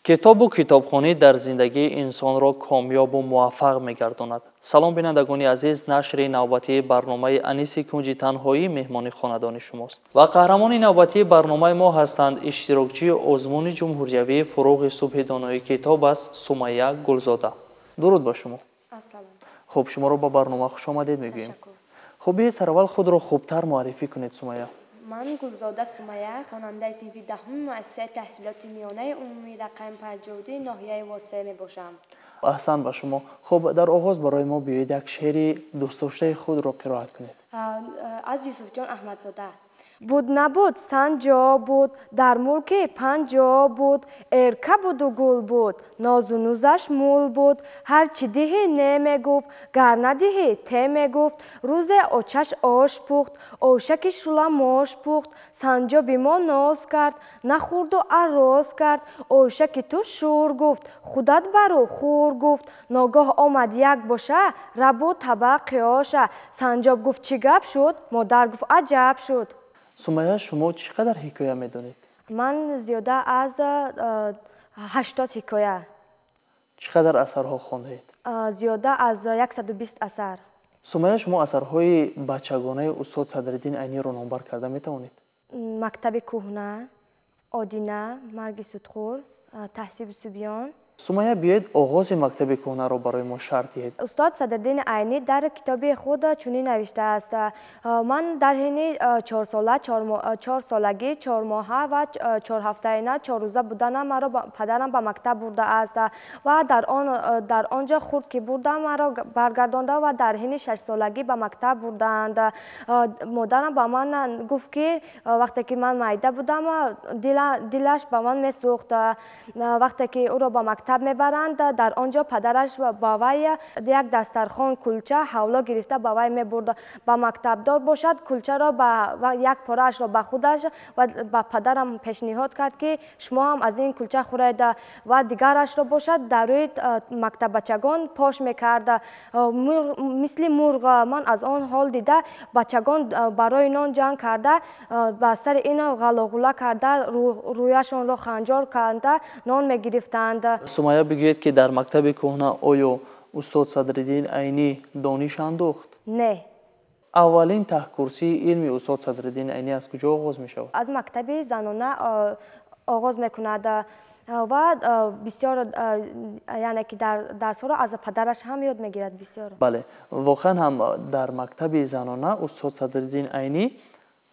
Китобу китобхонӣ дар зиндагии инсонро комёбу муваффақ мегардонад. Салом, бинандагони азиз, нашри навбатии барномаи Аниси кунҷи танҳоӣ меҳмони хонадони шумост. Ва қаҳрамони навбатии барномаи мо ҳастанд иштирокчии озмуни ҷумҳуриявии «Фурӯғи субҳи донои китоб» аст Сумайя Гулзода. Дуруд ба шумо. Ассалом. Хуб, шуморо ба барнома хушомадед мегӯем. Ташаккур. Хуб, биёед, сараввал худро хубтар муаррифӣ кунед, Сумайя. Ман Гулзода Сумайя, хонандаи синфи 10-уми муассисаи таҳсилоти миёнаи умумии рақами 52 ноҳияи Восеъ мебошам. Аҳсан ба шумо. Хуб, дар оғоз барои мо биёед, як шеъри дӯстдоштаи худро қироат кунед. Аз Юсуфҷон Аҳмадзода. Буд, набуд, Санҷоб буд, дар мулки Панҷоб буд, эрка буду гул буд, нозу нузаш мул буд. Ҳарчи диҳӣ, не мегуфт, гар надиҳӣ, те мегуфт. Рӯзе очаш ош пухт, ошаки шула мош пухт. Санҷоби мо ноз кард, нахӯрду арроз кард. Ошаки ту шӯр гуфт, худат бару хӯр гуфт. Ногоҳ омад як боша, рабу табақи оша. Санҷоб гуфт: «Чӣ гап шуд?» Модар гуфт: «Аҷаб шуд». Сумайя, шумо чӣ қадар ҳикоя медонед? Ман зиёда аз 80 ҳикоя. Чӣ қадар асарҳо хондаед? Зиёда аз 120 асар. Сумайя, шумо асарҳои бачагонаи устод Садриддин Айниро номбар карда метавонед? Мактаби кӯҳна, Одина, Марги судхӯр, Таҳзиби субён. Сумайя, биёед, оғози мактаби кӯҳнаро барои мо шарҳ диҳед. Устод Садриддини Айнӣ дар китоби худ чунин навиштааст: «Ман дар ҳини чорсола, 4 солагӣ, 4 моҳа ва 4 ҳафтаина 4 рӯза буданам маро падарам ба мактаб бурдааст ва дар он ҷо хурд ки бурдам, маро баргардонда ва дар ҳини 6 солагӣ ба мактаб бурдаанд. Модарам ба ман гуфт, ки вақте ки ман майда будам, дилаш ба ман месӯхт. Вақте ки ӯро ба мактаб мебаранд, дар он ҷо падараш ба вай як дастархон кулча ҳавло гирифта ба вай мебурд. Ба мактабдор бошад, кулчаро як пораашро ба худаш ва ба падарам пешниҳод кард, ки шумо ҳам аз ин кулча хӯред, ва дигарашро бошад, дар рӯи мактаббачагон пош мекард, мисли мурғ. Ман аз он ҳол дида, бачагон барои нон ҷанг карда, ба сари ин ғалоғула карда, рӯяшонро ханҷор карда, нон мегирифтанд». Сумайя, бигӯед, ки дар мактаби кӯҳна оё устод Садриддин Айнӣ дониш андӯхт? Не. Аввалин таҳкурсии илми устод Садриддин Айнӣ аз куҷо оғоз мешавад? Аз мактаби занона оғоз мекунад ва бисёр, яъне ки дарсҳоро аз падараш ҳам ёд мегирад бисёр. Бале, воқеан ҳам дар мактаби занона устод Садриддин Айнӣ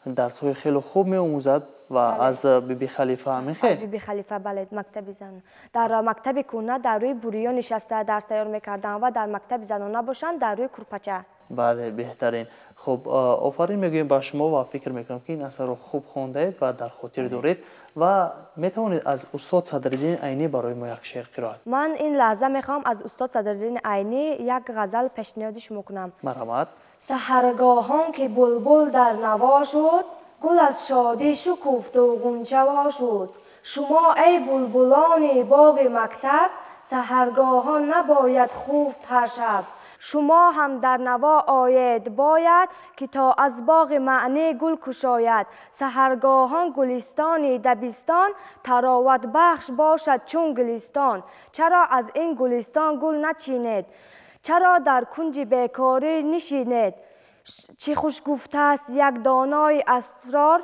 дарсҳои хеле хуб меомӯзад ва аз Биби Халифа ҳамин. Аз Биби Халифа, бале. Мактаби зан, дар мактаби кӯҳна дар рӯи буриё нишаста дарс тайёр мекарданд ва дар мактаби занона бошанд, дар рӯи курпача. Бале, беҳтарин. Хуб, офарин мегӯем ба шумо ва фикр мекунам, ки ин асарро хуб хондаед ва дар хотир доред ва метавонед аз устод Садриддин Айнӣ барои мо як шеър қироат. Ман ин лаҳза мехоҳам аз устод Садриддин Айнӣ як ғазал пешниҳоди шумо кунам. Марҳамат. Саҳаргоҳон ки булбул дар наво шуд, гул аз шодӣ шукуфту ғунча во шуд. Шумо, эй булбулони боғи мактаб, саҳаргоҳон набояд хуфт ҳар шаб. Шумо ҳам дар наво оед бояд, ки то аз боғи маънӣ гул кушояд. Саҳаргоҳон гулистони дабистон тароватбахш бошад чун гулистон. Чаро аз ин гулистон гул начинед? Чаро дар кунҷи бекорӣ нишинед? Чӣ хуш гуфтааст як донои асрор,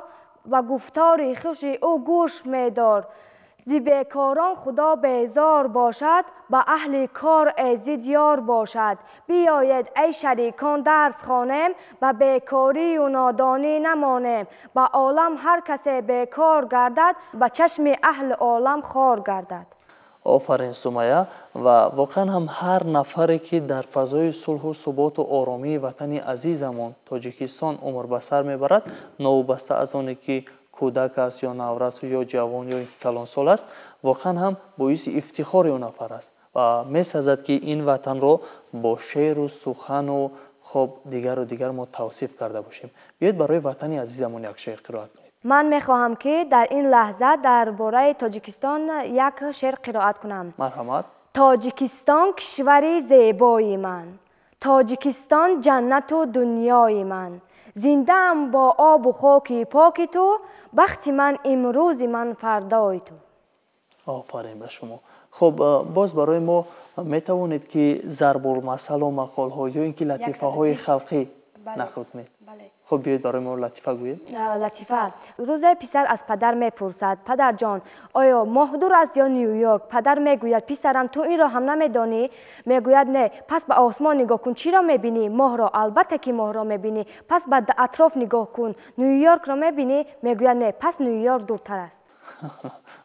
ва гуфтори хуши ӯ гӯш медор: зи бекорон Худо безор бошад, ба аҳли кор эзид ёр бошад. Биёед, эй шарикон, дарс хонем, ба бекорию нодонӣ намонем. Ба олам ҳар касе бекор гардад, ба чашми аҳли олам хор гардад. Офарин, Сумая. Ва воқеан ҳам ҳар нафаре, ки дар фазои сулҳу суботу оромии ватани азизамон Тоҷикистон умр ба сар мебарад, новобаста аз оне ки кӯдак аст ё наврас ё ҷавон ё ин ки калонсол аст, воқеан ҳам боиси ифтихори ӯ нафар аст ва месазад, ки ин ватанро бо шеъру сухану хоб дигару дигар мо тавсиф карда бошем. Биёед, барои ватани азизамон як шеър қироат кунед. Ман мехоҳам, ки дар ин лаҳза дар бораи Тоҷикистон як шеър қироат кунам. Марҳамат. Тоҷикистон кишвари зебои ман, Тоҷикистон ҷаннату дунёи ман. Зиндаам бо обу хоки поки ту, бахти ман имрӯзи ман, фардои ту. Офарин ба шумо. Хуб, боз барои мо метавонед ки зарбулмасалу мақолҳо ё ин ки латифаҳои халқӣ нақл кунед? Хуб, биёед барои мо латифа гӯед. Латифа. Рӯзе писар аз падар мепурсад: падарҷон, оё моҳ дур аст ё Нью-Йорк? Падар мегӯяд: писарам, ту инро ҳам намедонӣ? Мегӯяд: не. Пас ба осмон нигоҳ кун, чиро мебинӣ? Моҳро. Албатта ки моҳро мебинӣ. Пас ба атроф нигоҳ кун, Нью-Йоркро мебинӣ? Мегӯяд: не. Пас Нью-Йорк дуртар аст.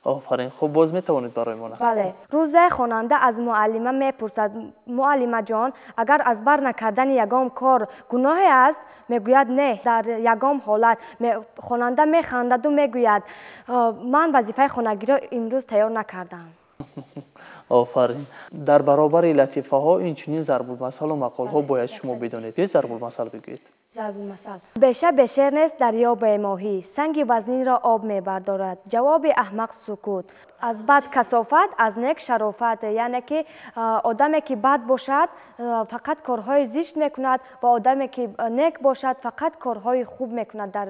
Офарин. Хуб, боз метавонед барои мо нақл? Бале. Рӯзе хонанда аз муаллима мепурсад: муаллимаҷон, агар аз бар накардани ягон кор гуноҳе аст? Мегӯяд: не, дар ягон ҳолат. Хонанда механдаду мегӯяд: ман вазифаи хонагиро имрӯз тайёр накардам. Офарин. Дар баробари латифаҳо инчунин зарбулмасалу мақолҳо бояд шумо бидонед. Биёед зарбулмасал бигӯед. Зарбулмасал. Беша бешер нест, дарё бемоҳӣ, санги вазнинро об мебардорад. Ҷавоби аҳмақ сукут. Аз бад касофат, аз нек шарофат. Яъне ки одаме ки бад бошад, фақат корҳои зишт мекунад ва одаме ки нек бошад, фақат корҳои хуб мекунад. Дар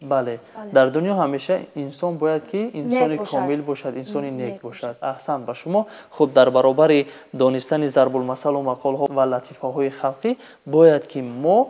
бале, дар дунё ҳамеша инсон бояд ки инсони комил бошад, инсони нек бошад. Аҳсан ба шумо. Хуб, дар баробари донистани зарбулмасалу мақолҳо ва латифаҳои халқӣ бояд ки мо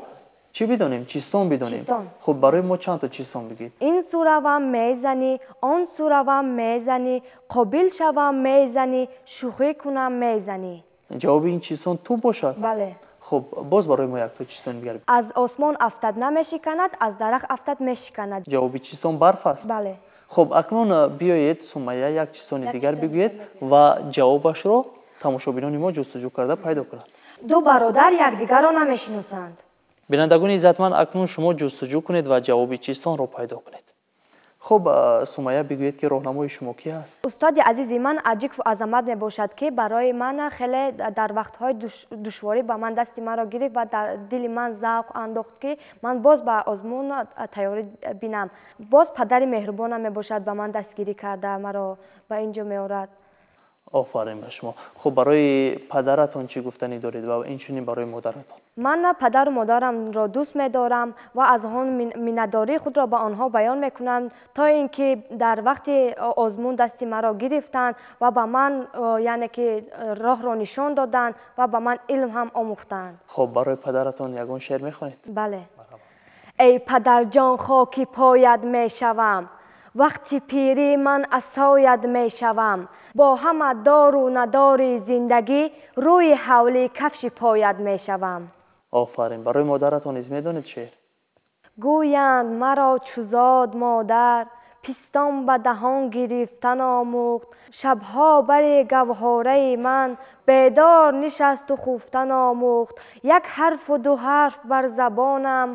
чӣ бидонем? Чистон бидонем. Хуб, барои мо чанд то чистон бигӯед. Ин су равам мезанӣ, он су равам мезанӣ, қобил шавам мезанӣ, шӯхӣ кунам мезанӣ. Ҷавоби ин чистон ту бошад? Бале. Хуб, боз барои мо якто чистони дигар. Аз осмон афтад намешиканад, аз дарахт афтад мешиканад. Ҷавоби чистон барф аст? Бале. Хуб, акнун биёед Сумайя як чистони дигар бигӯед ва ҷавобашро тамошобинони мо ҷустуҷӯ карда пайдо кунанд. Ду бародар якдигарро намешиносанд. Бинандагони иззатманд, акнун шумо ҷустуҷӯ кунед ва ҷавоби чистонро пайдо кунед. Хуб, Сумайя, бигӯед ки роҳнамои шумо ки аст? Устоди азизи ман Аҷиков Азамат мебошад, ки барои ман хеле дар вақтҳои душворӣ ба ман дасти маро гирифт ва дар дили ман завқ андохт, ки ман боз ба озмун тайёрӣ бинам. Боз падари меҳрубонам мебошад, ба ман дастгирӣ карда маро ба ин ҷо меорад. Офарин ба шумо. Хуб, барои падаратон чӣ гуфтанӣ доред ва инчунин барои модаратон? Ман падару модарамро дӯст медорам ва аз он миннатдории худро ба онҳо баён мекунам, то ин ки дар вақти озмун дасти маро гирифтанд ва ба ман яъне ки роҳро нишон доданд ва ба ман илм ҳам омӯхтанд. Хуб, барои падаратон ягон шеър мехонед? Бале. Эй падарҷон, хоки поят мешавам, вақти пирӣ ман асоят мешавам, бо ҳама дору надори зиндагӣ рӯи ҳавлӣ кафши поят мешавам. Офарин. Барои модаратон низ медонед шеър? Гӯянд маро чузод модар, пистон ба даҳон гирифтан омӯхт, шабҳо бари гавҳораи ман бедор нишасту хуфтан омӯхт, як ҳарфу ду ҳарф бар забонам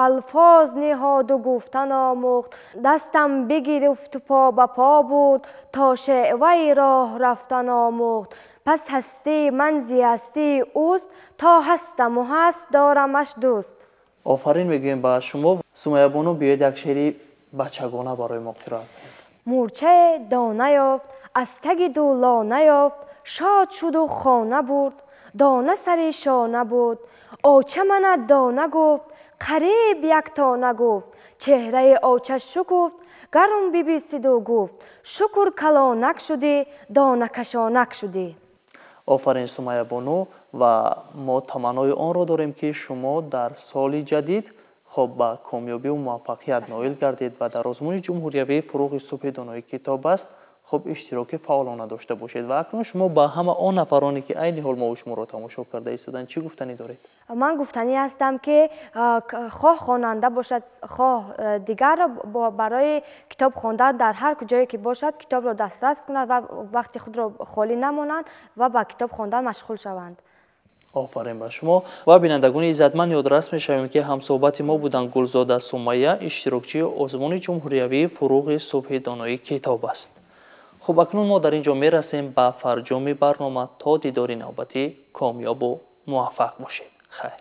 алфоз ниҳоду гуфтан омӯхт, дастам бигирифту по ба по бурд, то шеъваи роҳ рафтан омӯхт. Пас ҳастии ман зи ҳастии ӯст, то ҳастаму ҳаст дорамаш дӯст. Офарин мегӯем ба шумо. Сумайябону, биёед як шеъри бачагона барои мо қироат кунед. Мурчае дона ёфт, аз таги ду лона ёфт, шод шуду хона бурд, дона сари шона буд. Оча мана дона гуфт, қариб яктона гуфт, чеҳраи оча шукуфт, гарм бибисиду гуфт, шукр калонак шудӣ, донакашонак шудӣ. Офарин Сумайябону, ва мо таманнои онро дорем ки шумо дар соли ҷадид хоб ба комёбию муваффақият ноил гардед ва дар озмуни ҷумҳуриявии фурӯғи субҳи донои китоб аст хоб иштироки фаъолона дошта бошед. Ва акнун шумо ба ҳама он нафароне ки айни ҳол мо шуморо тамошо карда истоданд чӣ гуфтанӣ доред? Ман гуфтанӣ ҳастам ки хоҳ хонанда бошад, хоҳ дигар, барои китоб хондан дар ҳар куҷое ки бошад китобро дастрас кунад ва вақти худро холӣ намонанд ва ба китоб хондан машғул шаванд. Офарин ба шумо. Ва бинандагони иззатманд, ёдрас мешавем ки ҳамсӯҳбати мо буданд Гулзода Сумайя, иштирокчии озмуни ҷумҳуриявии фурӯғи субҳи донои китоб аст. Хуб, акнун мо дар ин ҷо мерасем ба фарҷоми барнома. То дидори навбатӣ комёбу муваффақ бошед. Хайр.